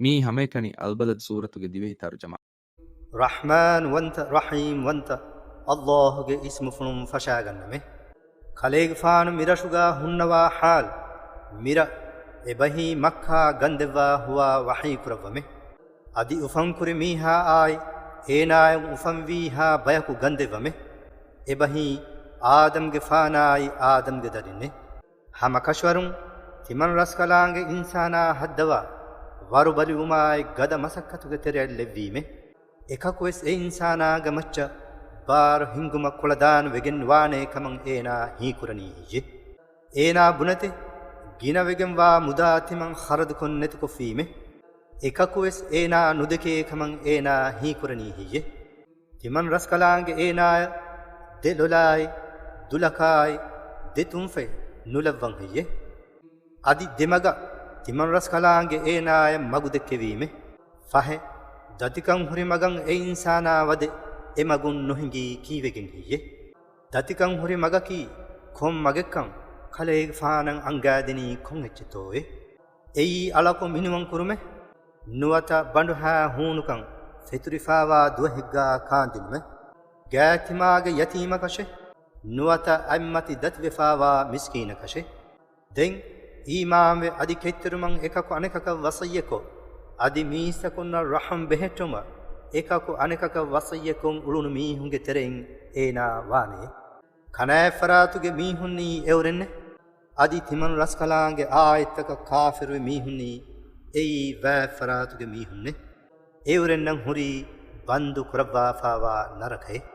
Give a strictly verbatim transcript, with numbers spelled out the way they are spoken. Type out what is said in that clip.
މިއީ ހަމައެކަނި އަލްބަލަދު ސޫރަތުގެ ދިވެހި ތަރުޖަމާ. ރަޙްމާން ވަންތަ، ރަޙީމް ވަންތަ އައްލާހުގެ އިސްމުފުޅުން ފަށާގަންނަމެ. ކަލޭގެފާނު މިރަށުގާ ހުންނަވާ ޙާލު، މިރަށް އެބަހީ މައްކާ ގަންދެއްވާ ހުވާ ވަޙީ ކުރައްވަމެ. އަދި އުފަންކުރި މީހާއާއި އޭނާއަށް އުފަންވީހާ ބަޔަކު ގަންދެއްވަމެ. އެބަހީ އާދަމްގެފާނާއި އާދަމްގެ ދަރިންނޭ. ހަމަ ކަށަވަރުން ތިމަން ރަސްކަލާނގެ އިންސާނާ ހައްދަވާ ވަރުބަލިވުމާއި ގަދަ މަސައްކަތުގެ ތެރެއަށް ލެއްވީމެ. އެކަކުވެސް އެ އިންސާނާގެ މައްޗަށް ބާރު ހިންގުމަށް ކުޅަދާން ވެގެން ވާނޭ ކަމަށް އޭނާ ހީކުރަނީ ހެއްޔެ؟ އޭނާ ބުނެތެ، ގިނަވެގެންވާ މުދާ ތިމަން ޚަރަދުކޮށް ނެތިކޮށްފީމެ. އެކަކުވެސް އޭނާ ނުދެކޭ ކަމަށް އޭނާ ހީކުރަނީ ހެއްޔެ؟ ތިމަން ރަސްކަލާނގެ އޭނާޔަށް ދެ ލޮލާއި، ދުލަކާއި، ދެ ތުންފަތް ނުލައްވަން ހެއްޔެ؟ އަދި ދެމަގަށް ތިމަން ރަސްކަލާނގެ އޭނާޔަށް މަގު ދެއްކެވީމެ. ފަހެ، ދަތިކަން ހުރި މަގަށް އެ އިންސާނާ ވަދެ އެ މަގުން ނުހިނގީ ކީވެގެން ހެއްޔެ؟ ދަތިކަން ހުރި މަގަކީ ކޮން މަގެއްކަން ކަލޭގެފާނަށް އަންގާދިނީ ކޮން އެއްޗެއްތޯއޭ؟ އެއީ އަޅަކު މިނިވަން ކުރުމެއް، ނުވަތަ ބަނޑުހާ ހޫނުކަން ފެތުރިފާވާ ދުވަހެއްގާ ކާންދިނުމެއް. ގާތްތިމާގެ ޔަތީމަކަށެއް، ނުވަތަ އަތްމަތި ދަތިވެފާވާ މިސްކީނަކަށެއް. ދެން އީމާންވެ އަދި ކެތްތެރިވުމަށް އެކަކު އަނެކަކަށް ވަޞިއްޔަތްކޮށް، އަދި މީސްތަކުންނަށް ރަޙަމް ބެހެއްޓުމަށް އެކަކު އަނެކަކަށް ވަޞިއްޔަތްކޮށް އުޅުނު މީހުންގެ ތެރެއިން އޭނާ ވާނެ. ކަނާތްފަރާތުގެ މީހުންނީ އެއުރެންނޭ. އަދި ތިމަން ރަސްކަލާނގެ އާޔަތްތަކަށް ކާފިރުވި މީހުންނީ އެއީ ވާތްފަރާތުގެ މީހުންނޭ. އެއުރެންނަށް ހުރީ ބަންދު ކުރައްވާފާވާ ނަރަކައެއް.